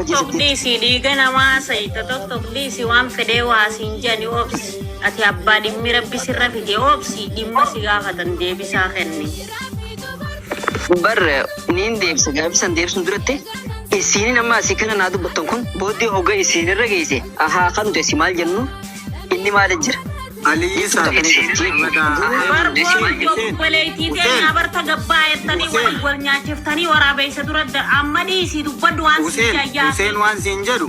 Tokk ji'a tokk 8. dhiisi dhiiga namaa sayita tokk tokk dhiisi waan fedhee waa siin jedhani obsi ati abbaa dhimmi rabbi sirra fide obsi dhimma si gaafatan deebisaa kenni. Bar niin deebisa gaafii san deebisuun duratti isiinin amma asii kana naa dubbattan kun booddee hogga isiinirra geesse ahaa kan nuti asii maal jennu inni maali jira Aliyyi jechuun takka ni Saabit jirti. Ahmada Bar Ahmed qoonjoo Hussein obboleettii Hussein teenyaa barta gabbaa jettanii Hussein walii wal nyaachiftanii waraabeessa dura amma dhiisii dubbadhu waan siin Hussein jayyaasi. Hussein waan siin jedhu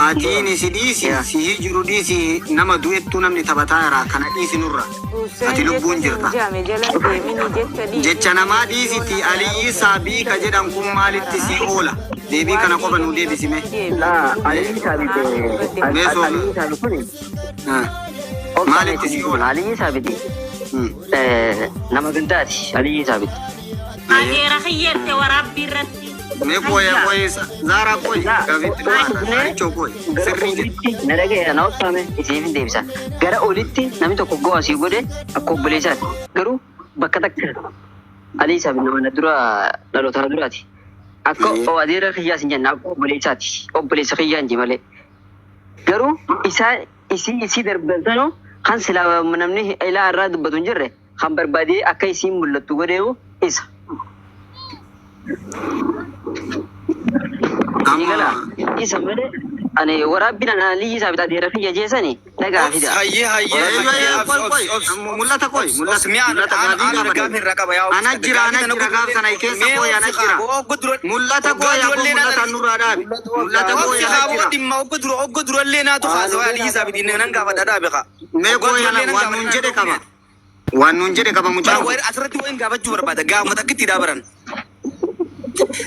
atiin si dhiisi Yaa. si jiru dhiisi nama du'ettuu namni taphataa jira kana dhiisi nurra ati Hussein jecha lubbuun siin jirta. je'ame jala hin deemini jecha dhiisi Jecha namaa viidiyoo dhiisiti nama Aliyyi laaluuf Saabii ka jecha jedhan kun miidiyaa maalitti kanarraa sii oola? Deebii waan kana qofa dhiiga nuu deebisi mucayyoo mee. deebi'e Laa lubbuu Aliyyi mucayyoo Saabit tanaa irra Mee deemte. sooma. Aliyyi Saabit kuni Ah. obsaan Maalitti isin sii kun oola? Aliyyi Saabit Hmm. nama gandaati Aliyyi Saabit. Ee. Adeera kiyyette waraabbii irratti. Mee qooya Hayya. qooyi Zaaraa qooyi Laa gaafiitti osoo dhufaadha. dhufnee Arichoo qooyi gara sirrii jedhe. olitti na dhaga'e na obsaame isiif hin deebisa. Gara olitti namni tokko go'a asii godhe akka obboleessaati. Garuu bakka takka Aliyyi Saabit nama na dura dhaloota na duraati. Akka Ee. adeera kiyyaas hin jenne akka obboleessaati. Obboleessa kiyyaan jee malee. Garuu isaa isii isii darban sanuu kan silaa namni ilaa irraa dubbatu hin jirre kan barbaadee akka isiin mul'attu godheewu isa. Sii Amma galaa? Isa malee ani waraabbiin ana Aliyyii Saabit adeera kiyya jeesani dhagaa Obs fidaa. hayyee hayyee Eeyyo hayyee eeyyo obs qoy obs qoy obs mul'ata qoy obs obs mul'ata mee ana mul'ata ana gaafii ana gaafadhe. gaafii irraa qaba yaa obs Ana jira gaafii ana tana jira gaaf gudurallee sana keessa mee qoy ana obsi kaa jira. oggo dura Mul'ata oggaa qoy aboo durallee naa mul'ata nurraa dhaabi. Mul'ata qoy obsi ana kaa boo jira. dhimma oggo dura oggo durallee naatu haasawaa Aliyyi Saabitiin nan gaafadha dhaabe kaa Mee oggaa qoy ana durallee nan waan gaafadha nuun naa jedhe dhoofu qaba. Waan nuun jedhe qaba Bara mucaan kun. wayir asirratti wayin gaafachuu barbaada. Gaafuma takkitti dhaa baran.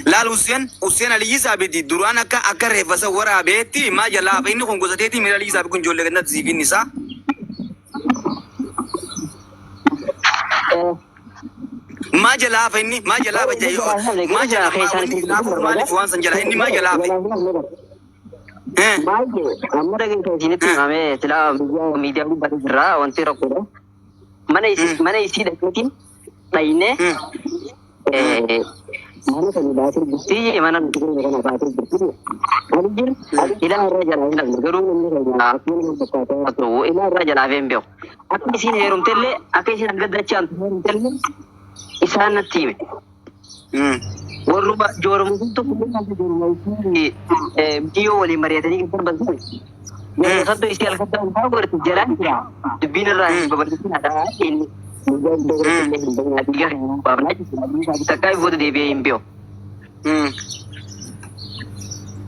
Laal Hussein, Hussein Aliyyi Saabiti duraan akka akka reeffasa waraabeetti maa jalaa hafa inni kun gosa teetii miira Aliyyi Saabit kun ijoollee gannatti siif inni isaa. Maa jalaa hafa inni maa jalaa hafa Jalaa hin hafne maa garuu jalaa silaa maa keessaan wanni isin laafuuf dubbisuu barbaada. maaliif waan san jalaa inni maa jalaa hafe. Eh, Baay'ee amma dhageessa isinitti eh, himame silaa miidiyaa miidiyaa gubbaatti jirra wanti rakkoodha. Mana isii mana isii dhaqeetiin dhaynee mana sana baasee jirti mana nuti jiru kana baasee jirti. Aliyyiin ilaa irraa jalaa hin hafne garuu namni keenya akkuma nama fakkaata haa ta'u ilaa irraa jalaa hafee hin beeku. Akka isiin heerumtellee akka isiin hanga dachaan heerumtellee isaan natti hime. Warruma jooruma sun tokko jooruma isii biyyoo waliin mari'atanii kan darban sun. Yeroo santu isii halkan ta'an fa'aa godhate jalaan jira. Dubbiin irraa hin babal'isin haadha inni. Guyyaa iddoo biratti illee hin bahinaa dhiiga kan hin baafnaa jechuudha. Takkaa booda deebi'ee hin beeku.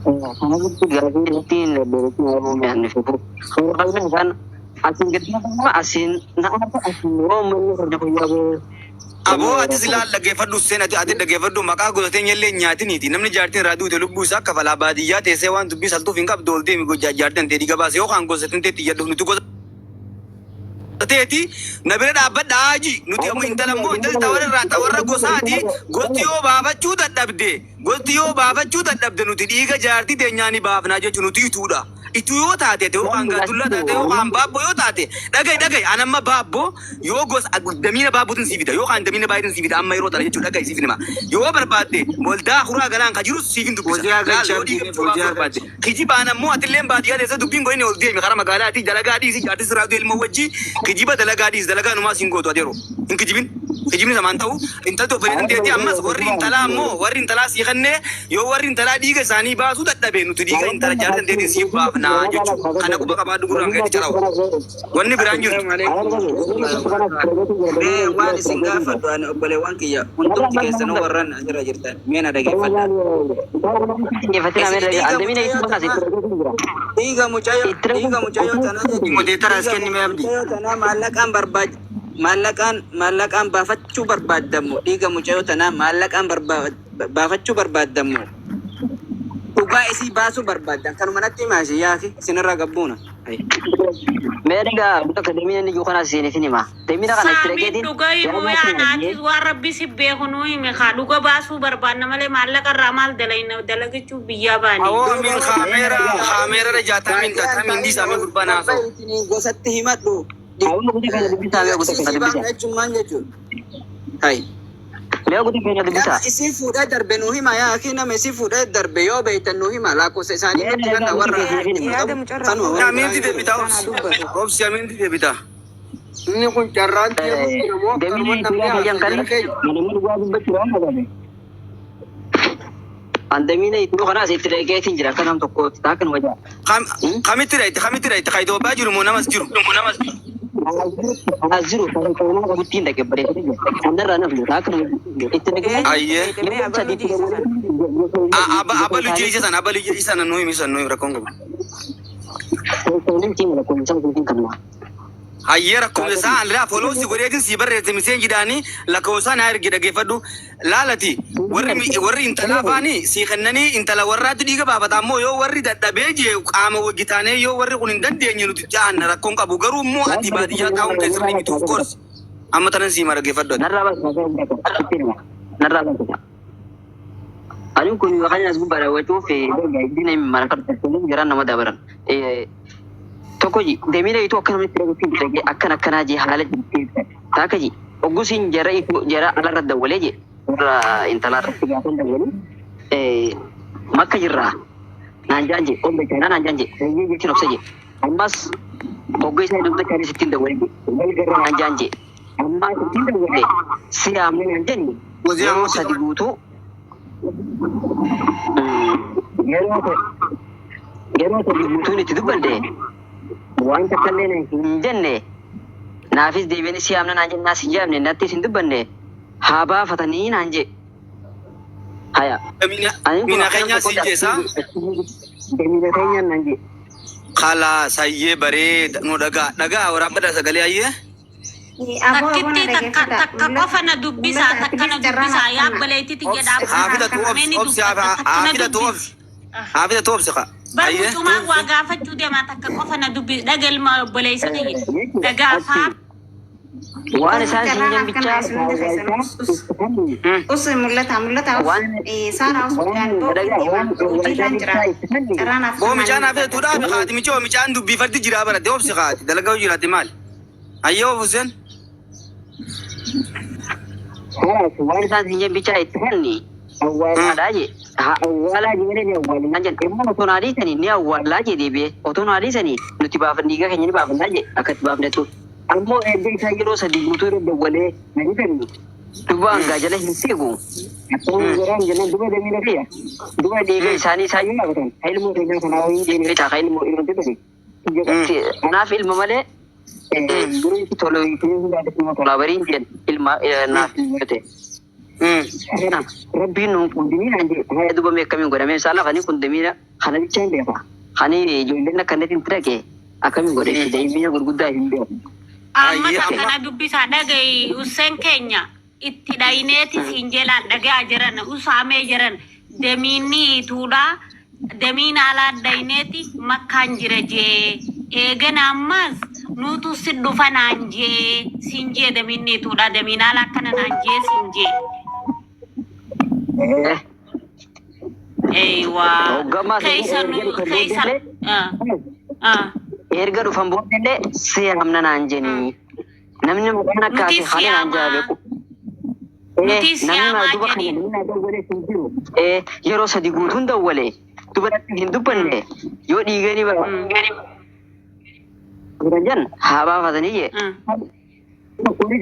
Kana irratti gaafii irratti hin daddeebisin yeroo mi'aan fufu. Suuraa isaan asiin gadi asiin na asiin yoo uummanni keenya guyyaa boo. Aboo atis laal dhaggeeffadhu Hussein ati ati dhaggeeffadhu maqaa gosa teenya illee hin nyaatiniiti namni jaartiin irraa duute lubbuu isaa kafalaa baadiyyaa teessee waan dubbii saltuuf hin qabdu ol deemi goja jaartiin tee dhiiga baase yookaan gosa teetti iyyadhu nuti gosa teeti na bira dhaabbadha haaji nuti ammoo intala immoo intalli ta warra irraa ta warra gosaati gosti yoo baafachuu dadhabde gosti yoo baafachuu dadhabde nuti dhiiga jaartii teenyaa ni baafnaa jechuun nuti ituudha. Ituu yoo taate ati yookaan gaaddullaa taate yookaan baabboo yoo taate dhaga'i dhaga'i an amma baabboo yoo gosa damiina baabbuutiin sii fida yookaan damiina baay'eetiin sii fida amma yeroo tana jechuudha dhaga'i siif hima yoo barbaadde waldaa kuraa galaan ka jirus siif hin dubbisa Boji'aa laal galchi yoo dhiiga abdiin bituu baafuu boji'aa barbaadde galchi. kijibaan ammoo atilleen baadiyyaa teessee dubbiin godhini ol deemi karaa magaalaatii dalagaa dhiisi jaartii sirraa du'e ilmoo wajji kijiba dalagaa dhiisi dalagaa numaa siin gootu adeero hin kijibin kijibni namaan ta'u intalti obboleettiin teetii ammas warri intalaa ammoo warri intalaa sii kennee Yoo warri intalaa dhiiga isaanii baasuu dadhabe nuti dhiiga intala jaarsa teetiin siif baafnaa jechuudha. Kana quba qabaadhu gurraan keetti calawa. Wanni biraan jirtu. Assalaamu alaikum warahmatullahi wabarakatuh. Mee waan isin gaafadhu ani obboleewwan kiyya hundumti keessanuu warran asirra jirtan mee na dhageeffadha. Isin dhiiga mucayyoo tanaa dhiiga mucayyoo dhiiga mucayyoo tanaa jechuudha. Modeetara as Dhiiga kenni mee abdi. mucayyoo tanaa maallaqaan barbaad maallaqaan maallaqaan baafachuu barbaaddamu dhiiga mucayyoo tanaa maallaqaan barbaad baafachuu barbaaddan moo dhugaa isii baasuu barbaaddan kanuma natti himaa isin yaaki isinirraa gabbuuna. Hay. Mee dhagaa bakka damina inni jiru kana isin isin hima. Damina kana itti Saamiin dhaqeetiin dhuga himuu yaaduma yaa isin hima. naatis waan rabbi si beeku nuu himi kaa dhuga baasuu barbaanna malee maallaqa irraa maal dalayna dalagachuuf biyyaa baane. Awoo amiin Duuba kaameera kaameera jaatamiin baadiyaan taatamiin taa'in dhiisaa mee ol gurbaa naasoo. babba'iitiin gosatti himadhu Awwa guutuu kana dubbisaa mee dhiiga guutuu isii kana sii dubbisaa. baafna jechuun maal jechuudha? Hay. Mee guutuu keenya Nama dubbisaa. isii fuudhee darbe nuu hima yaa akhi, nama isii fuudhee darbe yoo beektan nuu hima, lakkoofsa isaanii nutti kenna warra Yaada mucarraa kanuma warra Amiinti deebita biraa dubbatu. obsi, amiinti deebita. Inni kun carraan deemu jira moo Damini akkanuma namni turaa haasa fayyan kan jara keenya? nama dhugaa dubbachuu waan qababe. Andamiina iddoo kanaas itti dhaqeetiin jira akka nam tokkooti taa kanuma jira. Kamitti dhayti, kamitti dhayti? Ka Itoophiyaa jiru moo namas jiru? As jiru kan kanaa qabuttiin dhaqe bareedee jira. Kanarraa nafni taa kanuma itti dhaqee. Ayyee. Deemee abaluu jiisa sana. Abalu jecha sana, abalu jecha sana nuu himi, san nuu himi, rakkoon qabu. Hayyee, rakkoon isaa an laa follow si godheetiin si barreesse miseen jedhaanii lakkoofsa naa ergi, dhaggeeffadhu laalati. Warri intalaa faani si kennanii intala warraatti dhiiga baafata. Ammoo yoo warri dadhabee jee qaama wajji taanee, yoo warri kun hin dandeenye nuti ja'anna, rakkoon qabu. Garuu immoo ati baadiyyaa taa'uun keessatti miti, of course. Amma tanan si hima, dhaggeeffadhu ati. Narraa baasa. Narraa baasa. Ani kun kan as gubbaa daawwachuuf diina mana kan garaan nama dabaran. Tokko ji deemina itu akka namatti dhaguutti dhagee akkan akkanaa jee haala jirti. Taaka ji oggusiin jara itu jara alarra dawwalee je warra intalaa irratti gaafa dawwalee makka jirraa naan jaan je ombe chaanaa naan jaan je hayyee jechuun obsa je ammas ogga isaa dugda chaanis ittiin dawwalee je naan jaan je ammas ittiin dawwalee si yaamne naan jenni yeroo sadi guutuu yeroo sadi guutuun itti dubbanne waan takka illee hin jenne. Naafis deebiin si yaamna naan jenne, naas hin yaamne, nattis hin dubbanne, haa baafatanii naan je haya. Mina keenyaa si jeesaa? Mina keenyaan naan je. Kalaas, hayyee, bareeda, nu dhagaa dhagaa waraabbadha sagalee, hayyee. Takkitti takka takka qofa na dubbisaa, takka na dubbisaa, yaa baleetitti jedhaa. Haa fidatu obsi, obsi, haa fidatu obsi, haa fidatu obsi haa. Bar Hayyee. Mucumaan waa gaafachuu deemaa, takka qofa na dubbi dhagalma obboleessa kiyya dhagaafaa. Waan isaan siin bichaa. Us mul'ata mul'ata Saaraa us hojiirraan jira carraan Boo, micaan haa fidatu dhaabi haati micoo, micaan dubbii fardi jiraa baradde, obsi haati dalagaa jiraate maali? Hayyee, of Hussein. Waan isaan siin bichaa itti kenni awwaalaadhaa je haa awwaalaa jee ni awwaalaa jedhe immoo otoo naa dhiisanii ni awwaalaa jee deebi'ee otoo naa dhiisanii nuti baafan dhiigaa keenya ni baafannaa jee akka itti baafnetu ammoo eegga isaa yeroo sadi guutuu irra dawwalee na dhiisanii duba hangaa jala hin fiigu akkuma yeroo jennaan duba deemee kiyya duba dhiiga isaanii isaa yoo yaabatan haa ilmoo keenyaa kanaa wayii deemee taa haa ilmoo ilmoo dubate kanaaf ilma malee durii tolu tolaa bariin jeen ilma naaf ilma ta'e. Kanaaf rabbiin nuun kundimiina haya duba mee akkamiin godhame isaa lafanii kundimiina kana bichaa hin beeka. Hani ijoolleen akkanatti hin dhaqe akkamiin godhe daa'imman gurguddaa hin beeku. Amma Hayyee, takka na dubbisaa, dhaga'i Hussein keenya, itti dhayineeti siin jelaan dhagaa jiran usaamee jiran demiinni ituudha demiin alaa dhayineeti makkaan jira jee eegana ammas nuutu si dhufa naan jee siin jee demiinni ituudha demiin alaa akkana naan jee siin jee. Eeywa. Hoggamaa Keessa nu keessa. Ah. Erga dhufan boodallee siyaamna naan jenii. Namni maqaan akka Nuti ati haala naan siyaamaa. jaabeeku. Nuti Namni siyaamaa duba kana jedhiin. namni naa dawwalee hin jiru. Yeroo sadi guutuun dawwalee dubaratti hin dubbanne yoo dhiiganii bara. Jan haa baafatanii jee.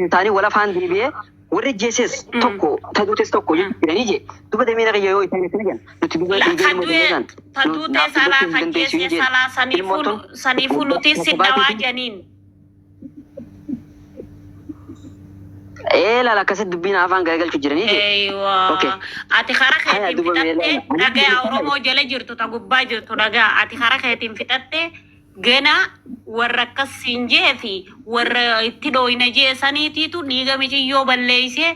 Isaanii wal afaan deebi'ee warri jeeses tokko taduutes tokko jiranii jee duba damee naqa yoo isaan akkana jedhan nuti duba dhiiganii Kadue taduute salaa kajjeese salaa saniifuu nuti si dhawaa janiin. Ee, laala akkasitti dubbiin afaan garagalchu jiranii jee. Eeywa. Okay. Ati kara Haya, keetiin duba fixatte meelaa. dhagaa Oromoo jala jirtu ta gubbaa jirtu dhagaa ati kara keetiin fixatte gana warra akkas siin jee fi warra itti dhooyna jee saniitiitu dhiiga miciyyoo balleeysee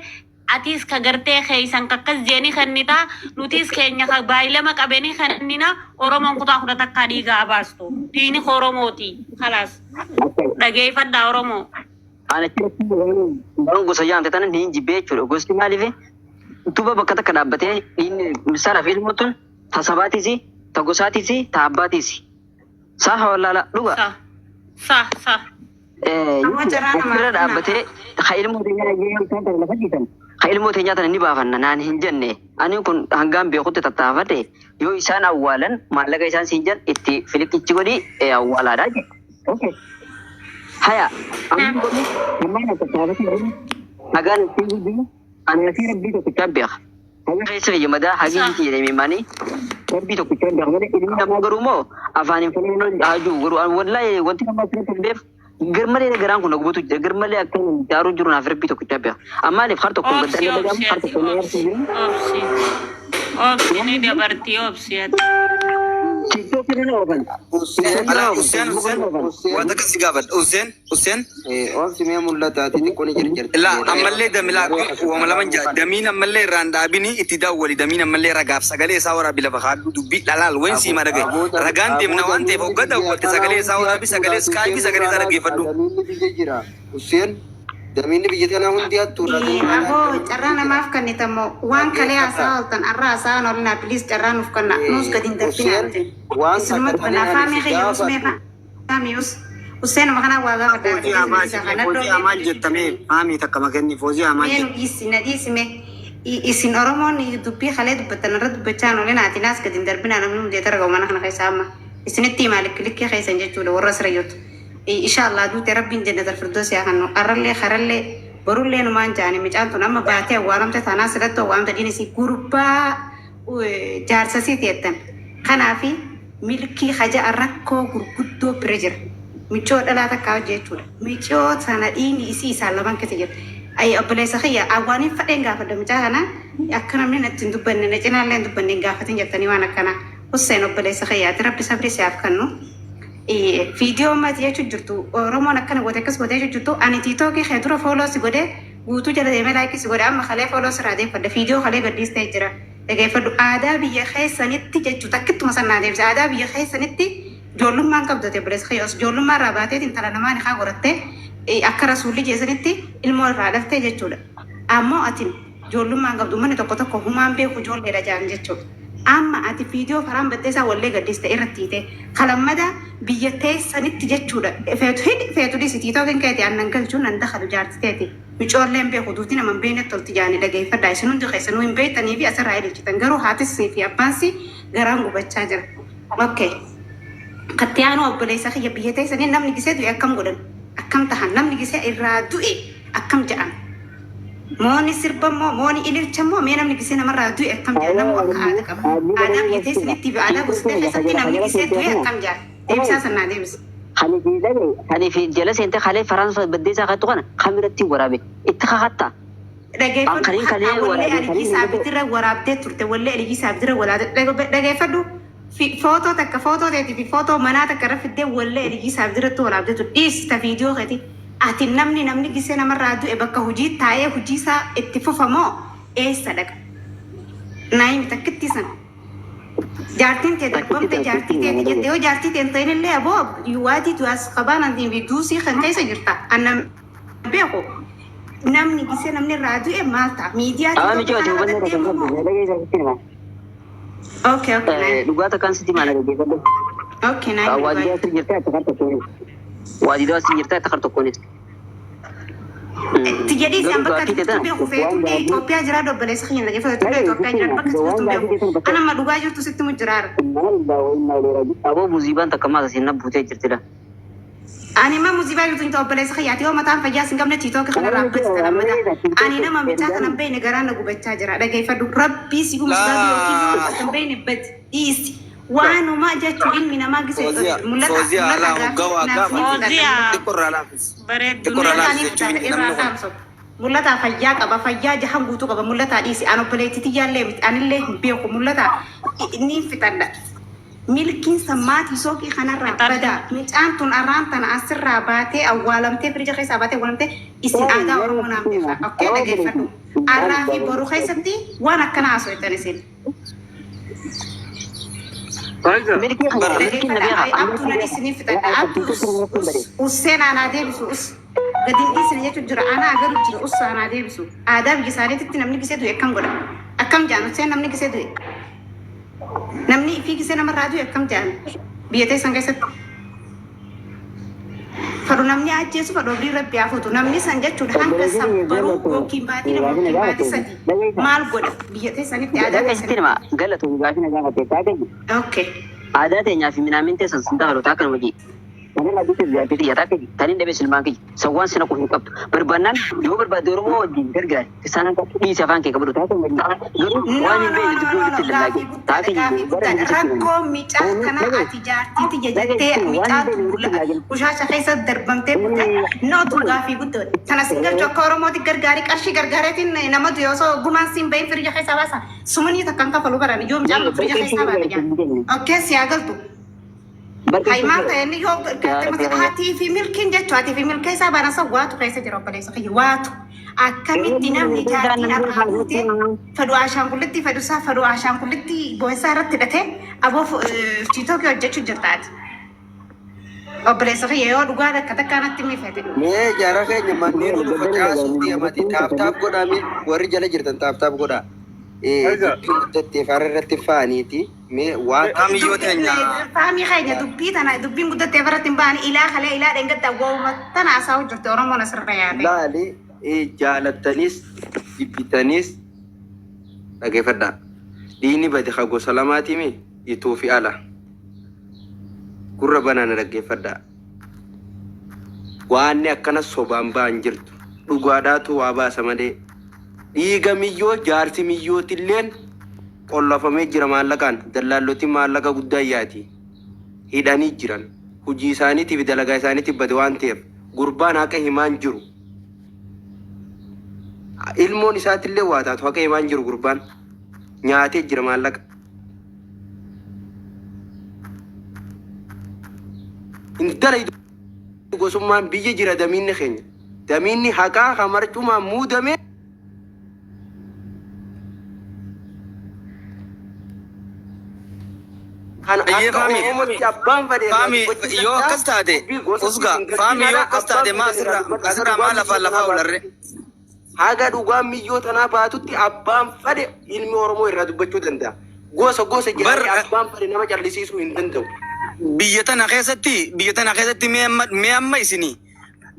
atis ka gartee keeysan kakkas jeeni kennitaa nutis keenya ka baay'ilama qabeni kennina. Oromoon kutaa 11 dhiiga abaastu dhiini Oromooti kalaas dhageeffadhaa Oromoo. Ana achirratti waan gosa jaamte tana ni jibbee jechuudha. Gosti maaliif duba bakka takka dhaabbatee inni misaala fi ilmoon tun ta sabaatiisi, ta gosaatiisi, ta abbaatiisi. Saa wallaala dhuga. Sa sa sa. Amma carraa namaa Achirra kenna. dhaabbatee ha ilmoo teenyaa yoo isaan tana lafa jiisan. Ka ilmoo teenyaa tana ni baafanna naan hin jenne. Ani kun hangaan beekutti tattaafadhe yoo isaan awwaalan maallaqa isaan siin jedhan itti filiqichi godhi awwaalaadha jedhe. Okay. Haya, amma godhi ammaan tattaafate hagaan ittiin guddisu ani asii rabbii tokkichaan beeka. Haga keessa kiyya madaa hagi Sa. hin jedhame maanii rabbii tokkichaan beeka malee ilmi namaa garuu immoo afaan hin fuudhin haajuu garuu wallaahi wanti nama asirratti hin beef garmalee garaan kun gubatu jira garmalee akka inni daaruu jiru naaf rabbii tokkichaan beeka. Ammaaliif har tokkoon Obsi gaddaan obsi dhagahamu har ati tokkoon na obsi yaarsu jiru. obsi obsi ni dabarti obsi ati. TikTok irra oofan. Usseen TikTok Ala irra oofan. Hussein Facebook Hussein irra oofan. Usseen waan takka si gaafadha. Hussein Hussein obsi mee mul'ata ati xiqqoo ni jirti laa ammallee damilaa wama laman jaa damiin ammallee irraan dhaabini itti daawwali damiin ammallee ragaaf sagalee isaa waraabi lafa kaadhu dubbii dhalaal wayin siima dhagaye ragaan deemna Aboo waan ta'eef damiinni hogga biyya daawwatte kanaa sagalee isaa hundi waraabi hattuudha. sagalee iskaayipii Usseen sagalee isaa nurraa dhaggeeffadhu. damiinni biyya jira. Usseen damiinni biyya kanaa hundi hattuudha. Aboo carraa namaaf kennitamoo waan kalee haasaa ooltan arra haasaan oolinaa please carraa nuuf kenna nuus gadi hin darbinaa Usseen nuti. waan Isinuma takka dubbanna tanii ani faamii si kiyya usmee gaafadhu. faamii us Useenuma kanaa waa gaafadha Foozii please maal isa jette? kana Foozii maal jettamee? Faamii takka makenni foozii maal Mee nu jette? dhiisi na dhiisi mee isin Oromoon dubbii kalee dubbattan irra dubbachaa hin oolinaa ati naas gadi hin darbinaa namni hundee targa mana kana keessa amma isinitti himaa likki likkii keessan jechuudha warra asirra jirtu. Inshallah duute rabbiin jannatal firdoos yaa kennu arrallee karallee borullee numaan jaani micaan tun amma baatee awwaalamte taanaa sirratti awwaalamte dhiin isii gurbaa jaarsasii teettan. Kanaafi milkii haja rakkoo gurguddoo bira jira. Micoo dhalaa takkaa hojii jechuudha. Micoo sana dhiigni isii isaan lamaan keessa jira. Ayi obboleessa kiyya awwaaniin fadheen gaafadha mucaa kana akka namni natti hin dubbanne na cinaallee hin dubbanne hin gaafatin jettanii waan akkanaa. Husseen obboleessa kiyya ati rabbi sabri si'aaf kennu. Viidiyoo ammaati jechuun jirtu Oromoon akkana goote akkas goote jechuun jirtu ani tiitookii kee dura fooloo si godhee guutuu jala deemee laayikii si godhe amma kalee fooloo sirraa deeffadha viidiyoo kalee gadhiistee jira. Dhageeffadhu aadaa biyya keessanitti jechuu takkittuma sannaa deebise aadaa biyya keessanitti ijoollummaan qabdu ati obboleessa kiyya osoo ijoollummaa irraa baateetiin intala namaa ni haa godhattee akka rasuulli jeesanitti ilmoo irraa dhaltee jechuudha. Ammoo atin ijoollummaan qabdu uummanni tokko tokko humaan beeku ijoolleedha jaan jechuudha. Amma ati viidiyoo faraan baddeessaa wallee gadhiiste irratti hiite kalammada biyya teessanitti jechuudha. Feetu hidhi feetu dhisi tiitookin keeti aannan galchuun nan dakalu jaarti teeti. Micoolleen beeku duuti nama hin beeknetti tolti jaani dhageeffadhaa isin hundi keessanuu hin beektanii fi asirraa ililchitan garuu haatis fi abbaansi garaan gubachaa jira. Okay. Katti aanu obboleessa kiyya biyya teessanii namni gisee du'e akkam godhan akkam tahan namni gisee irraa du'e akkam jedhan mooni sirba moo mooni ililcha moo mee namni gisee namarraa du'e akkam jedhan namuu akka aadaa qaba. Aadaa biyya teessanitti fi aadaa gosa keessatti namni gisee du'e akkam jedhan deebisaa sannaa deebisa. Kan fi dhagaye kan fi jala seente kalee Faransa baddeessaa kattu kana kamiratti waraabe itti kakatta. Dhageeffadhu Kanin kalee hatta wallee waraabe Aliyyii kanin Saabitirra waraabdee turte wallee Aliyyii Saabitirra waraabdee dhageeffadhu footoo takka footoo teetii fi footoo manaa takka irra fiddee wallee Aliyyii Saabitirratti waraabdee turte dhiisita viidiyoo keeti. Ati namni namni gisee namarraa du'e bakka hojii taa'ee hojii isaa itti fufamoo eessa dhaqa? Naayimi takkitti sana. Jaartiin tee darbamte jaartii teeti jette yoo jaartii tee hin ta'in illee aboo waadii du'aas qabaan antiin fi duusii kan keessa jirta. Annan beeku namni gisee namni irraa du'e maal ta'a? Miidiyaa Ama tiitookii michoo ati kana hubannoo irratti takka deemu hin qabdu. moo? Dhagaye isaa sitti hima. Okay, okay, naayimi. Dhugaa takkaan sitti hima dhaggeeffadhu. Okay, naayimi Waadidoo dhugaa. asii jirtee akka tokkoon. Waadidoo asii jirtee akka tokkoonis. Itti jedhii Garuu isaan bakka gaaffii ati jirtu teetan beeku feetullee Itoophiyaa jira obboleessa kiyya dhaggeeffatu tullee Itoophiyaa jira bakka ati jirtu beeku. Ana amma dhugaa jirtu sitti mu jiraara. Aboo muuziibaan takka maas asiin na buutee jirtidha. Ani ma muziibaa jirtu hin obboleessa kiyyaati yoo mataan fayyaa sin qabne tiitooki kana raabbati kana mata. Ani nama micaa kana hin beekne garaan na gubachaa jira dhageeffadhu rabbii si gumsisaa yookiin yoo Laa hin beekne bad dhiisi. Waanuma jechuun ilmi namaa gisee Fooziyaa mul'ata Fooziyaa mul'ata alaa hoggaa gaaffii waa naaf ni gaafate fudhata Fooziyaa xiqqoo irraa laafis bareedduu xiqqoo irraa Mul'ataa laafis ni jechuun fudhata inni irraa namni kun. saamsu. Mul'ataa fayyaa qaba fayyaa jahan guutuu qaba mul'ataa dhiisi an obboleettii tiyyaallee miti anillee hin beeku mul'ataa ni fixadha. Milkiin maatii sooqii kanarraa Fixadhu. badaa micaan tun arraan tana asirraa baatee awwaalamtee firija keessaa baatee awwaalamtee isin aadaa Oromoo naan beekaa. Okkee dhageeffadhu. Arraa fi boru keessatti waan akkana haasoftan isin. Milkii kana milkiin na Dhageeffadha. beekaa. Abtuu nan isinii fixadha. Abtuu usseen aanaa deebisu us. Gadi hin dhiisne jechuun jira. Anaa garu jira us aanaa deebisu. Aadaa biyya isaaniititti namni gisee du'e akkam godha? Akkam jaan usseen namni gisee du'e? Namni ifii gisee namarraa du'e akkam jaan? Biyya teessan keessatti. Fadhu namni ajjeesu fadhu abdii rabbi haa fuutu. Namni san jechuudha hanga sabbaruu yookiin baatii 2 yookiin baatii 3 maal godha biyya teessanitti aadaa Dhageessitti teessanitti. nama galatu gaafii na gaafatte taate Okay. aadaa teenyaa fi minaamin teessan sin dabalu taa kanuma jee. Kan irraa bitte jaartii xiyya taate tan hin dhabe silmaan kiyya sawwaan sina qofa hin qabdu barbaannaan yoo barbaadde Oromoo wajjin gargaari isaan hanqatu dhiisi afaan kee qabdu taate garuu No, waan hin no, beekne no, dubbii no, walitti no. hin Gaafii lallaaqe guddaadha, taate gaafii bara guddaadha. hin jirtu Rakkoo micaa kanaa ati jaartii tiyya jettee micaatu bushaasha keessa darbamtee buute nootu gaafii guddoodha. Tana sin galchu akka Oromooti gargaarii qarshii gargaareetiin nama du'e osoo gumaan siin bahin firija keessaa baasa. Sumunii takka hin kafalu baran yoo micaan firija keessaa baate jaa. Okay, si haa galtu. Hay maal ta'e inni yoo gargarte mata hatii fi milkiin jechuu hatii fi milkee isaa baana san waatu keessa jira obboleessa kiyya waatu. Akkamitti namni jaartiin har'aa guute fedhu ashaangullitti fedhu isaa fedhu ashaangullitti boo'insaa irratti hidhatee aboo tiitookii hojjechuu jirta ati. Obboleessa kiyya yoo dhugaa takka takkaa natti mifete. Mee jaara keenya manneen ol facaasuu deemati taap taap godhaa warri jala jirtan taap taap godhaa. Egaa. Dubbiin guddattee faara irratti faaniiti mee waan Faamiyyoo teenya. Faamii keenya dubbii tana dubbiin guddattee irratti hin ba'an ilaa kalee ilaa dheengadda wooma tana haasa'u jirti Oromoon asirra yaade. laali jaalattanis jibbitanis dhageeffadhaa. Diinni bade ka gosa lamaatiimi ituu fi ala. Gurra banaa na dhaggeeffadhaa. Waanni akkana sobaan ba'an jirtu. Dhugaadhaatu waa baasa malee. Dhiiga miyyoo jaarsi miyyootilleen qollafamee jira maallaqaan. Dallaallotiin maallaqa guddaa yaati. Hidhanii jiran. Hojii isaaniitiif dalagaa isaaniitiif bade waan ta'eef gurbaan haqa himaan jiru. Ilmoon isaatillee waa taatu haqa himaan jiru gurbaan. Nyaatee jira maallaqa. Intala gosummaan biyya jira damiinni keenya. Damiinni haqaa hamarcumaan muudame. Kan Ayyee akka faami. Oromootti abbaan fedhe irraa Faami dubbachuu yoo danda'a. akkas taate Dubbii gosa usgaa hin faami yoo garsiisaadha. akkas Abbaan taate maa fedhe irraa asirraa dubbata. Haga asirraa dhugaan maal afaan miyyoo lafaa tanaa olarre. baatutti. Haga dhugaan miyyoo tanaa baatutti abbaan fedhe ilmi Oromoo irraa dubbachuu danda'a. Gosa gosa Bar jedhanii abbaan fedhe nama callisiisuu hin danda'u. biyya tana keessatti biyya tana keessatti mee amma mee amma isinii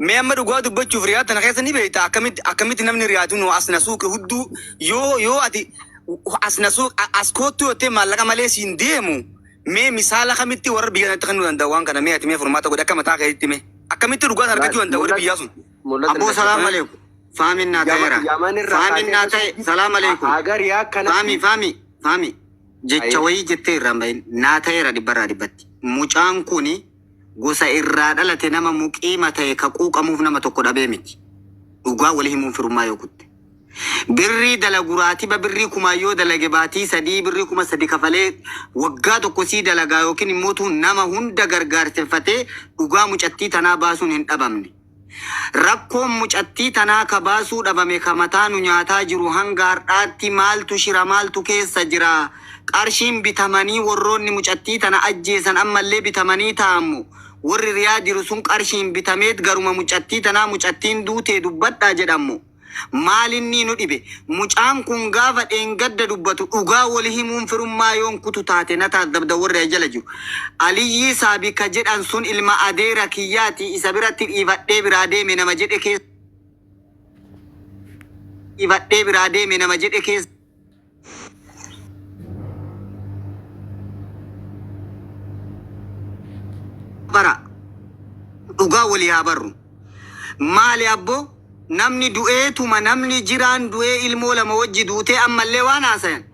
mee amma dhugaa dubbachuuf riyaa tana keessa ni beekta akkamitti akkamitti namni riyaatu nu as na suuqe hudduu yoo yoo ati as na suuq as koottu yoo ta'e maallaqa malee siin deemu mee misaala kamitti warra biyya kanatti kennuu danda'u waan kana mee ati mee furmaata godhe akka mataa keetti mee akkamitti dhugaa sana argachuu danda'u warri biyyaa sun. Mul'ata Abboo salaam alaikum. Faamin naa ta'eera. Yaman irraa Faamin naa ta'e salaam alaikum. Haga riyaa Faami kanatti faami faami. Jecha Ayi. wayii jettee irraa hin bahin. Naa ta'eera dhibbarraa dhibbatti. Mucaan kuni gosa irraa dhalate nama muqiima ta'e ka quuqamuuf nama tokko dhabee miti. Dhugaa walii himuun firummaa yoo kutte. Birrii dalagu raatiba birrii kumaayyoo dalage baatii 3 birrii 3000 kafalee waggaa tokko sii dalagaa yookiin immoo nama hunda gargaarsifatee dhugaa mucattii tanaa baasuun hin dhabamne. Rakkoon mucattii tanaa ka baasuu dhabame ka mataa nu nyaataa jiru hanga har'aatti maaltu shira maaltu keessa jira. Qarshiin bitamanii warroonni mucattii tana ajjeesan ammallee bitamanii taa'amu. Warri riyaa jiru sun qarshiin bitameet garuma mucattii tanaa mucattiin duutee dubbadhaa jedhamu. Maalinni nu dhibe mucaan kun gaafa dheengadda dubbatu dhugaa wali himuun firummaa yoon kutu taate na taadzabda warri jala jiru. Aliyyii Saabika jedhan sun ilma adeera kiyyaati isa biratti dhiifadhee biraa deeme nama jedhe keessa. Dhiifadhee biraa deeme nama jedhe keessa. Bara dhugaa walii haa barru. Maali abboo namni du'eetuma namni jiraan du'ee ilmoo lama wajji duutee ammallee waan haasayan.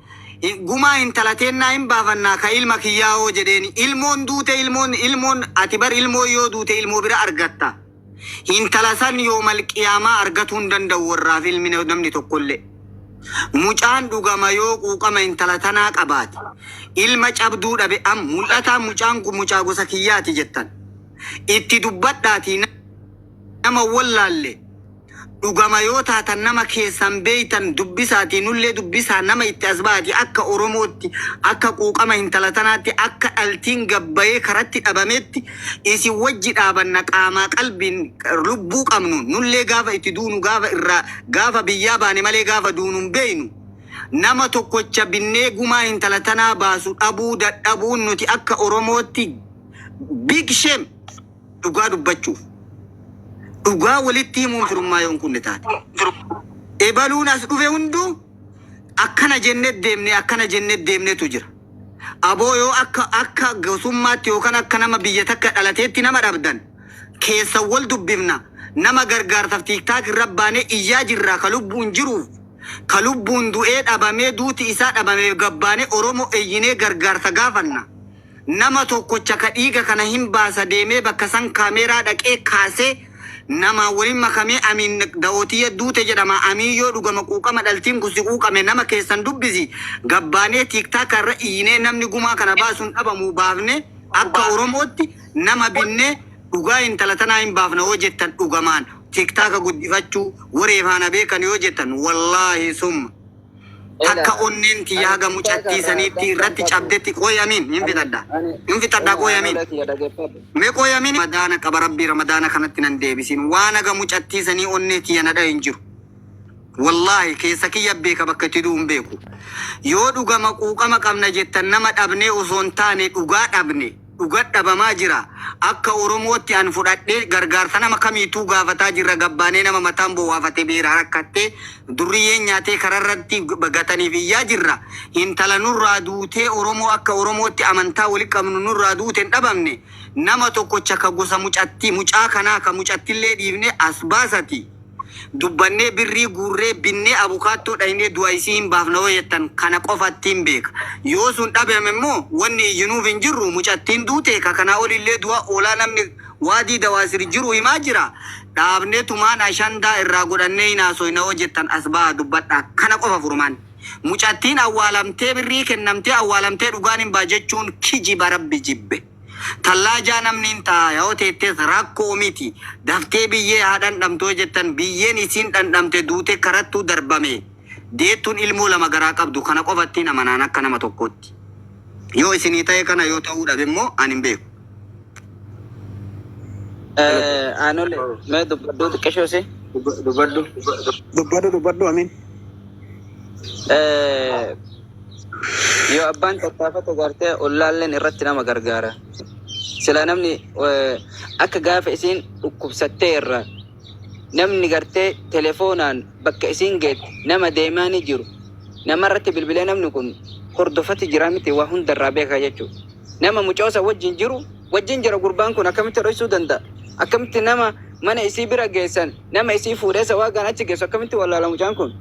Gumaa intalateennaa hin baafannaa ka ilma kiyyaa hoo jedheeni. Ilmoon duute ilmoon ilmoon ati bar ilmoo yoo duute ilmoo bira argatta. Intala san yoo malqiyaamaa argatuu hin danda'u warraaf ilmi namni tokkollee. Mucaan dhugama yoo quuqama intala tanaa qabaate. Ilma cabduu dhabe am mul'ataa mucaan kun mucaa gosa kiyyaati jettan. Itti dubbadhaatii nama wallaalle. Dhugama yoo taatan nama keessan beeytan dubbisaatii nullee dubbisaa nama itti as baati akka Oromootti akka quuqama intala tanaatti akka dhaltiin gabbayee karatti dhabametti isin wajji dhaabanna qaamaa qalbiin lubbuu qabnu nullee gaafa itti duunu gaafa irraa gaafa biyyaa baane malee gaafa duunu hin beeynu. Nama tokkocha binnee gumaa intala tanaa baasu dhabuu dadhabuun nuti akka Oromootti big shame dhugaa dubbachuuf. Dhugaa walitti himuun firummaa yoon kunne taate. Ebaluun as dhufe hunduu akkana jennee deemne, akkana jennee deemnetu jira. Aboo, yoo akka gosummaatti yookaan akka nama biyya takka dhalateetti nama dhabdan, keessa wal dubbifna. Nama gargaartaaf TikTok irra baanee iyyaa jirra. Ka lubbuun jiruuf, ka lubbuun du'ee dhabamee, duuti isaa dhabameef gabbaanee Oromoo eeyyinee gargaarsa gaafanna. Nama tokkocha ka dhiiga kana hin baasa deemee bakka san kaameeraa dhaqee kaasee nama waliin makamee amiin da'ootiyya duute jedhama. Amiin, yoo dhugama quuqama dhaltiin kun si quuqame, nama keessan dubbisi. Gabbaanee TikTok irra iyyinee namni gumaa kana baasuun dhabamu baafne, akka Oromootti nama binnee dhugaa intala tanaa hin baafna yoo jettan, dhugamaan TikTok guddifachuu waree faana beekan yoo jettan, wallaahi summa takka onneen tiyya haga mucattii saniitti irratti cabdetti. Qooyamiin hin fixadha, hin fixadha. Qooyamiin mee, qooyamiin ramadaana qaba. Rabbii ramadaana kanatti nan deebisin. Waan haga mucattii sanii onnee tiyya nadha hin jiru. Wallaahi keessa kiyya beeka, bakka itti du'u hin beeku. Yoo dhugama quuqama qabna jettan, nama dhabnee osoo hin taane dhugaa dhabne, dhuga dhabamaa jira. Akka Oromootti an fudhadhee gargaarsa nama kamiituu gaafataa jirra. Gabbaanee nama mataan bowwaafatee beera rakkattee durriyyeen nyaatee kararratti gataniif iyyaa jirra. Intala nurraa duutee, Oromoo akka Oromootti amantaa wali qabnu nurraa duute hin dhabamne. Nama tokkocha ka gosa mucattii mucaa kanaa ka mucattillee dhiifne as baasati. Dubbannee birrii guurree binnee abukaattoo dhaynee du'a isii hin baafna yoo jettan, kana qofattiin beeka. Yoo sun dhabame immoo wanni iyyinuuf hin jirru. Mucattiin duute ka kanaa olillee du'a oolaa namni waadii dawaasir jiru himaa jira. Dhaabnee tumaan ashandaa irraa godhannee hin haasoyna yoo jettan, as ba'a dubbadhaa. Kana qofa furmaan. Mucattiin awwaalamtee, birrii kennamtee awwaalamtee dhugaan hin baa jechuun kijiba Rabbi jibbe. Tallaajaa namni hin ta'a yoo teettes rakkoo miti. Daftee biyyee haa dhandhamtu yoo jettan, biyyeen isiin dhandhamte duute karattuu darbame. Deettuun ilmoo lama garaa qabdu, kana qofattiin amanaan akka nama tokkootti. Yoo isinii ta'e kana, yoo ta'uu dhabe immoo ani hin beeku. Aanole, mee dubbadhu xiqqishoo si. Dubbadhu. Dubbadhu, dubbadhu, amiin. Yoo abbaan tattaafate gartee ollaalleen irratti nama gargaara. Sila namni akka gaafa isiin dhukkubsattee irra namni gartee telefoonaan bakka isiin geette nama deemaa ni jiru. Namarratti bilbilee namni kun hordofati jira miti, waa hundarraa beeka jechuudha. Nama mucoosa wajjin jiru wajjin jira, gurbaan kun akkamitti dhoksuu danda'a? Akkamitti nama mana isii bira geessan, nama isii fuudhee sawaagaan achi geessu akkamitti wallaala mucaan kun?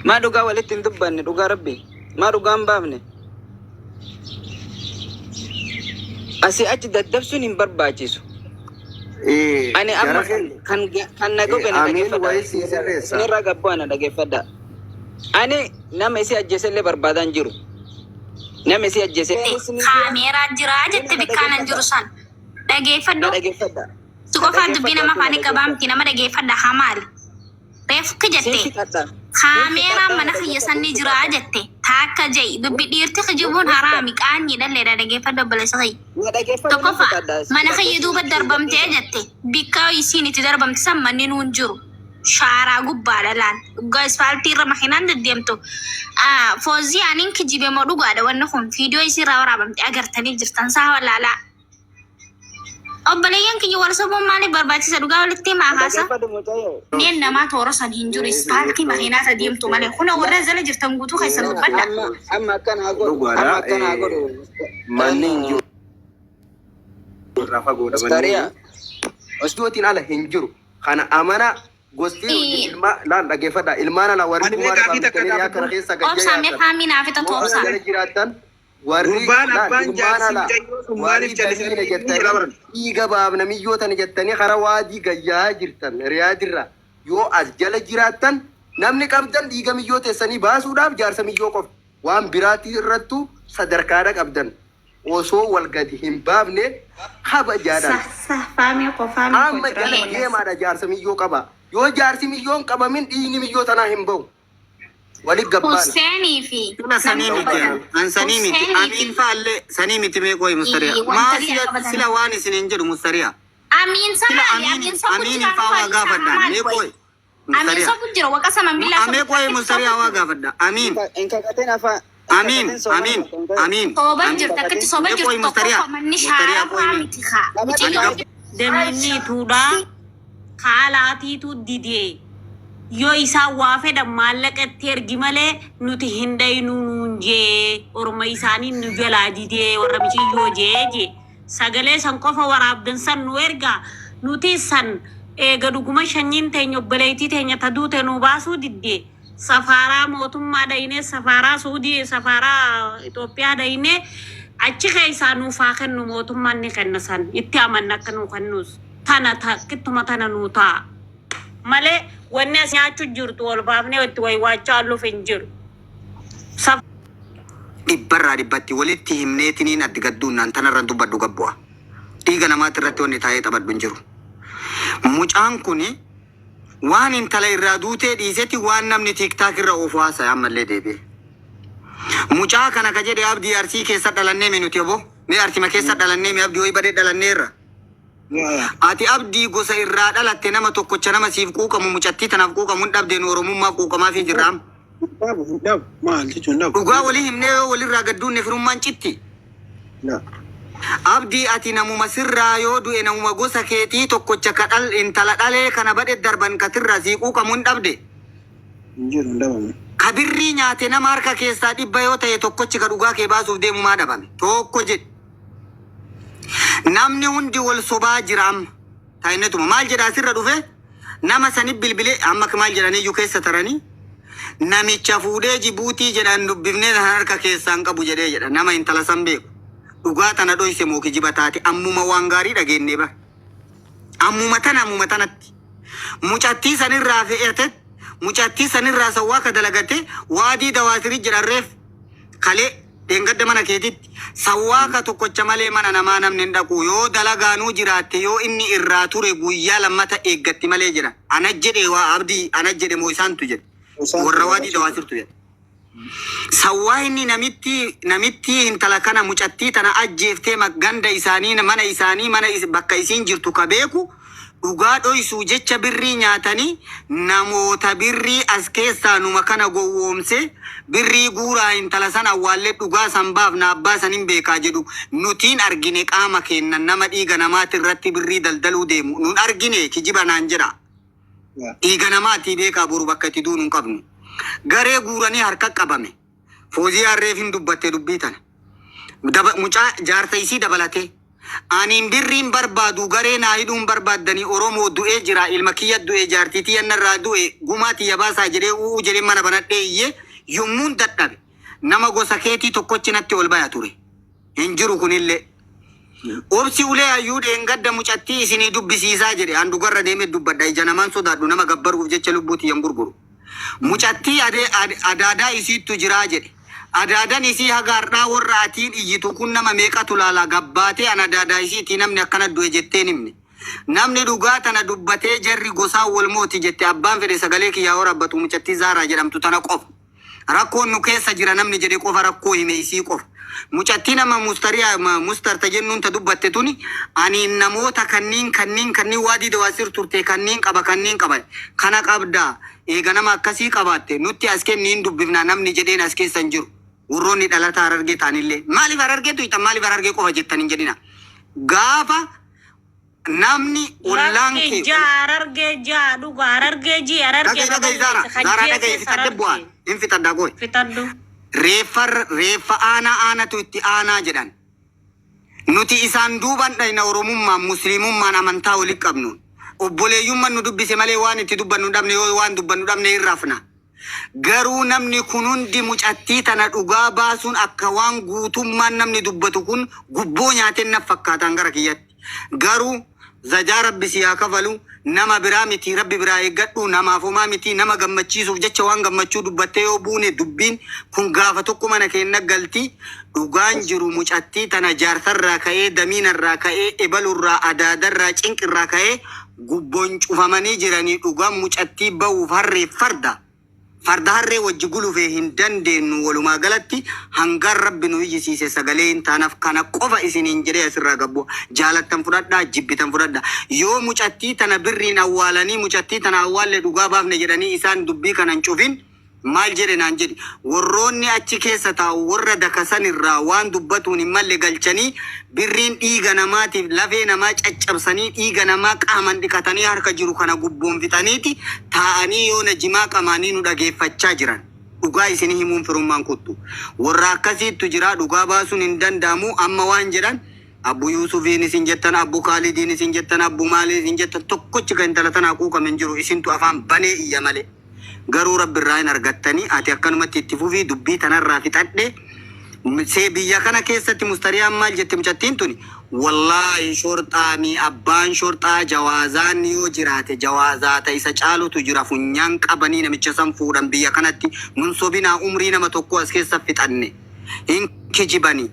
Maa dhugaa walitti hin dubbanne? Dhugaa Rabbi? Maa dhugaa hin baafne? Asii achi daddabsuun hin barbaachisu. Ani amma Jara keenya. kan na goge na Amiin dhageeffadha. wayii sii sirreessa. Isinirraa gabbaa na dhageeffadha. Ani nama isii ajjeese illee barbaadaa hin jiru. Nama isii ajjeese. Kaameeraa jiraa jette bikkaan jiru san. Na Dhageeffadhu. dhageeffadha. Si qofaan dubbii nama afaanii qabaa miti, nama dhageeffadha haa maali. Reefukki Siin jette. fixadha. Kaameeraan mana kiyya sanni jiraa jette. Taakka ja'i dubbi dhiirti kijibuun haraami, qaanyii dhalleedha, dhageeffadhu obboleessa kiyya. Na dhageeffadhu, na Tokkoffaa, fixadha. mana kiyya duuba darbamtee jette. Bikka isiin itti darbamte san manni nuun jiru. Shaaraa gubbaadha laal. Dhugaa isfaaltii irra makiinaan deddeemtu. Foozii, aniin kijibe moo dhugaadha wanni kun? Viidiyoo isiirraa waraabamte agartanii jirtan saa walaalaa. Obboleeyyan kiyya, wal sobuun maaliif barbaachisa? Dhugaa walitti himaa haasa. Dhageeffadhu mucayyoo. Neen namaa toora san hin jiru, ispaaltii makiinaa isa deemtu malee. Kuna warra jala jirtan guutuu keessan dubbadha. Amma akkana haa godhu. Dhugaadha. Amma akkana haa godhu. Manni hin jiru. Irraa fagoodha manni. Mustariya. Ostootiin ala hin jiru. Kana amana gosti ilma laal, dhageeffadha. Ilmaan ala warri Ani mee kumaa gaafii takka kana gaafadhu. keessa Obsaa, mee faamii naaf ita toobsaa. jala jiraattan warri Gurbaan laal abbaan ilmaan jaarsi ala mucayyoo sun warri maaliif daliila callisanii jala jettanii baran? dhiiga baafna miyyootani jettanii karaa waadii gayyaa jirtan Riyaadirra yoo as jala jiraattan, namni qabdan dhiiga miyyoo teessanii baasuudhaaf jaarsa miyyoo qofa. Waan biraatti irrattu sadarkaadha qabdan osoo wal gadi hin baafne kabajaadhaan Sah sah, faamii koo, faamii koo amma jira jala wallas. deemaadha, jaarsa miyyoo qaba. Yoo jaarsi miyyoon qabamin dhiigni miyyoo tanaa hin bahu. Walit gabbaana. Husseenii fi Sila sanii namni miti. dubbatan. An sanii miti. Husseenii Amiin fi faallee sanii miti. Mee qoy, Mustariya. wanta Maa biyya sila qabatan. sila waan isin hin jedhu, Mustariya. Amiin Sila samaali, amiin amiin sobu amiin jira faa waa maali gaafadha. maali Mee qoy. qoy, Amiin Mustariya. sobu jira waqa saman billaa sobu Amee jira qoy, akkatti Mustariya, sobu waa jira. gaafadha. Amiin. Hin kakatin afaan. Amiin. Amiin. Amiin. Soba Amiin. jirti, akkatti soba Mee qoy, jirtu Mustariya. tokkoffaa manni Mustariya, qoy shaararraa mee. miti kaa. Ani Mucayyoo gab Damiinni tuudhaa. Kaalaatiitu didee. Yoo isaan waa fedhan maallaqa itti ergi malee nuti hin dhaynu nuun jee, orma isaanii nu jalaa didee warra miciyyoo jee jee. Sagalee san qofa waraabdan san nu ergaa, nuti san eega dhuguma shanyiin teenya obboleeytii teenya ta duute nu baasuu didde safaaraa mootummaa dhaynee, safaaraa Suudii, safaaraa Itoophiyaa dhaynee achi keessaa nuuf haa kennu, mootummaan ni kenna, san itti amanna akka nuu kennuus tana takkituma tana nuu ta'a malee wanni as nyaachuu jirtu ol baafnee itti waywaachaa alluuf hin jiru. Dhibbarraa dhibbatti walitti himneetiniin addi gadduunnaan tanarran dubbadhu gabbu'a. Dhiiga namaati irratti wanni taa'ee taphadhu hin jiru. Mucaan kuni waan intala irraa duutee dhiiseti waan namni TikTok irra oofu haasaya ammallee deebi'e. Mucaa kana ka jedhe Abdii Arsii keessa dhalannee mi nuti obbo? Mee Arsima keessa dhalannee mi Abdii hoyi badee dhalanneerra? Ati Abdii gosa irraa dhalatte nama tokkocha nama siif quuqamu, mucattii tanaaf quuqamu hin dhabde, nu Oromummaaf quuqamaafii jirra amma. Hin dhabu, hin dhabu. Maal jechuun hin dhabu. Dhugaa walii himnee yoo walirraa gadduunne firummaan citti. La. Abdii, ati namuma sirraa yoo du'e namuma gosa keetii tokkocha ka dhal intala dhalee kana badhe darban katirraa sii quuqamu hin dhabde. Hin jiru, hin dhabamu. Ka birrii nyaate nama harka keessaa 100 yoo ta'e tokkochi ka dhugaa kee baasuuf deemu maa dhabame? Tokko jedhi. Namni hundi wal sobaa jira amma. Taa'inetuma maal jedha asirra dhufe nama sani bilbilee amma maal jedhanii iyyuu keessa taranii namicha fuudhee Jibuutii jedhan dubbifnee kan harka keessaan qabu jedhee jedha, nama intala san beeku. Dhugaa tana dhoyse moo kijiba taate? Ammuma waan gaarii dhageennee bara. Ammuma tana, ammuma tanatti. Mucattii sanirraa fe'ate, mucattii sanirraa sawwaa ka dalagate waadii dawaasirii jedhan reef kalee dheengadda mana keetitti sawwaa ka tokkocha malee mana namaa namni hin dhaqu, yoo dalagaanuu jiraatte yoo inni irraa ture guyyaa lammata eeggatti malee jedha. Ana jedhe waa Abdii, ana jedhe moo isaantu jedhe? Warra waadii dawaasirtu jedhe. Sawwaa inni namitti intala kana, mucattii tana ajjeeftee ganda isaanii, mana isaanii, mana bakka isiin jirtu ka beeku dhugaa dhoysuu jecha birrii nyaatanii namoota birrii as keessaa numa kana gowwoomse birrii guuraa intala san awwaallee dhugaa san baafna abbaa san hin beekaa jedhu nutiin argine qaama kennan nama dhiiga namaati irratti birrii daldaluu deemu nun argine, kijiba naan jedha. Dhiiga namaatii beekaa boru bakka itti duunu hin qabnu. Garee guuranii harka qabame. Foozii harreef hin dubbatte dubbii tana. Mucaa jaarsa isii dabalatee. Aniin birriin barbaadu, garee naa hidhuun barbaaddanii, Oromoo du'ee jira, ilma kiyya du'e, jaartii tiyya narraa du'e, gumaa tiyya baasaa jedhee u'uu jedhee mana banadhee iyyee yommuun dadhabe nama gosa keetii tokkochi natti ol baya ture. Hin jiru kunillee. Obsi ulee hayyuu dheengadda mucattii isinii dubbisiisaa jedhe, an dhugarra deemee dubbadha, ija namaan sodaadhu, nama gabbaruuf jecha lubbuu tiyyan gurguru. Mucattii adaadaa isiittu jiraa jedhe. Adaadan isii haga har'aa warra atiin iyyitu kun nama meeqatu laala gabbaatee an adaadaa isiitii namni akkana du'e jetteen himne. Namni dhugaa tana dubbatee jarri gosaan wal mooti jette abbaan fedhe sagalee kiyyaa waraabbatu mucattii Zaaraa jedhamtu tana qofa. Rakkoon nu keessa jira namni jedhe qofa rakkoo hime isii qofa. Mucattii nama mustariyaa mustarta jennuun ta dubbatte tuni ani namoota kanniin kanniin kanniin waadii dawaasir turte kanniin qaba, kanniin qaba, kana qabdaa eega nama akkasii qabaatte nutti as kenniin dubbifnaa namni jedheen as keessa hin jiru. Warroonni dhalataa Harargee ta'anillee maaliif Harargeetu hiixan, maaliif Harargee qofa jettan hin jedhina. Gaafa namni ollaan Lakki kee ja'a Harargee, ja'a dhuga Harargee ji Harargee dhaga'i dhaga'i Zaara babal'eesse Zaaraa dhaga'i kajjeeses fixadde bu'aa Harargee hin fixaddaa gooy. Fixadhu. Reeffa reeffa aanaa aanatu itti aanaa jedhan. Nuti isaan duuban dhayna Oromummaan Musliimummaan amantaa walitti qabnu. Obboleeyyummaan nu dubbise malee waan itti dubbannu hin dhabne, yoo waan dubbannu dhabne hin rafna. Garuu namni kun hundi mucattii tana dhugaa baasuun akka waan guutummaan namni dubbatu kun gubboo nyaateen naf fakkaataan gara kiyyatti. Garuu zajaa rabbi si haa kafalu, nama biraa miti rabbi biraa eeggadhu, namaaf homaa miti, nama gammachiisuuf jecha waan gammachuu dubbattee yoo buune dubbiin kun gaafa tokko mana keenna galti. Dhugaan jiru mucattii tana jaarsarraa ka'ee, damiinarraa ka'ee, ebalurraa, adaadarraa, cinqirraa ka'ee gubboon cufamanii jiranii dhugaan mucattii bahuuf harreef farda. Farda harree wajji gulufee hin dandeenyu, walumaa galatti hangaan rabbi nu iyyisiise sagalee hin taanaf kana qofa isiniin jedhee asirraa gabbu, jaalattan fudhadhaa, jibbitan fudhadha. Yoo mucattii tana birriin awwaalanii mucattii tana awwaalle dhugaa baafne jedhanii isaan dubbii kana hin cufin. Maal jedhe naan jedhi. Warroonni achi keessa taa'u warra dakasan irraa waan dubbatuun hin malle galchanii birriin dhiiga namaatiif lafee namaa caccabsanii dhiiga namaa qaaman dhiqatanii harka jiru kana gubboon fixaniiti taa'anii yoona jimaa qamaanii nu dhageeffachaa jiran. Dhugaa isinii himuun firummaan kuttu. Warra akkasiittu jira, dhugaa baasuun hin danda'amu. Amma waan jedhan Abbu Yuusufiin isin jettan, Abbu Kaalidiin isin jettan, Abbu maaliin isin jettan, tokkochi kan intala tanaa quuqame hin jiru, isintu afaan banee iyya malee. Garuu Rabbi irraa hin argattanii. Ati akkanumatti itti fufii dubbii tanarraa fixadhe. See biyya kana keessatti mustariyaan maal jette mucattiin tuni? Wallaahi shorxaami abbaan shorxaa jawaazaan yoo jiraate jawaazaata isa caalutu jira, funyaan qabanii namicha san fuudhan. Biyya kanatti nun sobinaa, umrii nama tokko as keessa fixanne hin kijibani.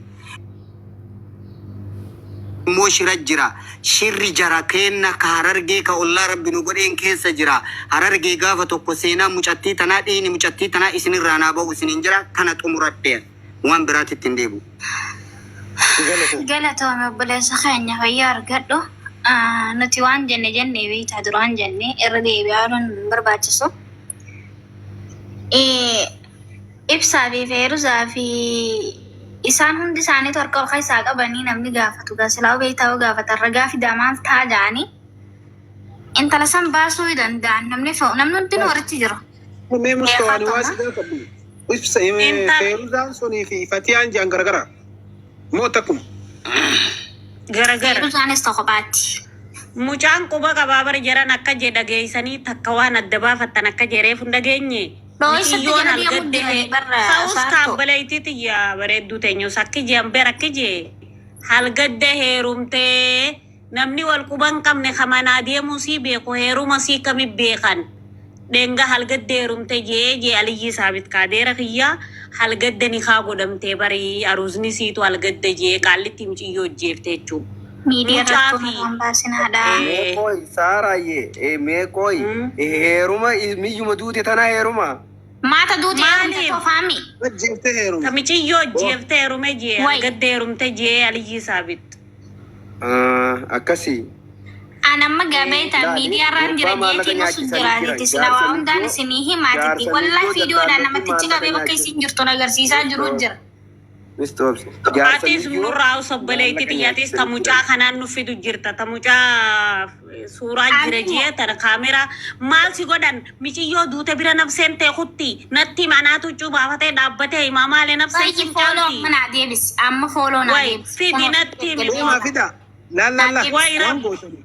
Immoo shira jira, shirri jara keenna ka Harargee ka ollaa Rabbi nu godheen keessa jira. Harargee gaafa tokko seenaa mucattii tanaa, dhiigni mucattii tanaa isinirraa naa ba'u isiniin jira. Kana xumuradhe, waan biraatitti hin deebi'u. Galatoome obboleessa keenya, fayyaa argadhu. Nuti waan jenne jenne beektaa, duraan jenne irra deebi'aa ooluun hin barbaachisu. Ibsaa fi Feeruzaa fi isaan hundi isaaniitu harka ol keessaa qabanii namni gaafatu gaa silaa beektaa yoo gaafatan ragaa fidaa maal ta'a ja'anii intala san baasuu danda'an, namni namni hundinuu waritti jira. Mee Mustawaan waa Beekaa si gaafadhu. Ibsa Intal Feeruzaan sunii fi Fatiyaan jedhan garagara. Moo takkuma? Garagara. Feeruzaanis tokko baatti. Mucaan quba qabaa bara jaran akka je dhageessanii takka waan adda baafattan akka jereef hin dhageenye. Dhooysatti Miciyyoon jala deemuu algadde jirani barra ta'us saartoo. kaabbalaytii tiyya bareedduu teenyus akki jean ber akki jee halgadde heerumtee namni wal quba hin qabne ka manaa deemuu sii beeku heeruma sii kami beekan dhenga halgadde heerumte jee jee Aliyyii Saabit kaadeera kiyya halgadde nikaa godhamtee bari aruuzni siitu halgadde jee qaallitti miciyyoo hojjeefte jechuu Miidiyaa mucaa irratti fi waan baasin haadhaa. Mee qoy Saaraayyee, mee qoy, heeruma miyyuma duute tanaa heeruma. Maata duute heerumte Maaliif? tofaami. Ajjeeftee Ta heerumte. miciyyoo hojjeefte heerume jee Way. halgadde heerumte jee Aliyyii Saabit. Akkasii. An amma gabeeta Laali miidiyaa irraan jira gurbaa maallaqa jeetiin osu nyaachisanii jiran jiraatitti sila waa jaarsa hundaan miyyoo isinii himaatitti jaarsa wallahi miyyoo fiidiyoodhaan daldaallotti namatichi maallaqa qabee bakka nyaachisa. isin jirtu agarsiisaa jiru jira. Mistoobsi jaarsa Atis miyyoo nurraa obboleetti maallaqa xiyyatis ta nyaachisanii mucaa jiran. kanaan nu fidu jirta, ta mucaa suuraa jira Ani jee tana kaameraa maal si godhan? Miciyyoo duute bira nafseen ta'e kutti natti manaatu huccuu baafatee dhaabbatee himaa maali nafseen Baay'ee sin fooloo caalti amma naa deebisi. Amma fooloo naa way deebisi. fidi Kunoo natti himi Deemaa fooloo fida. Laal laal naa laal. deebisi. Way Waan rab gootani.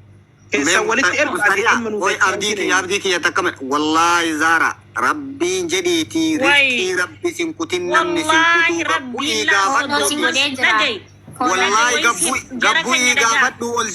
Keessan walitti erga ati Mustariyaa, amma nu oi galchaa abdii kiyya jireenya. abdii kiyya takka wallaahi Zaara rabbiin jedhiitii way rizqii rabbi sin kutin, namni sin wallaahi kutuu rabbiin gabbu'ii laa gaafadhu. Fooloo si ammas godhee jira. dhagayi Fooloo Wallaahi dhagayi gabbuu jara gabbu'ii keenya dhagaa gaafadhu ol.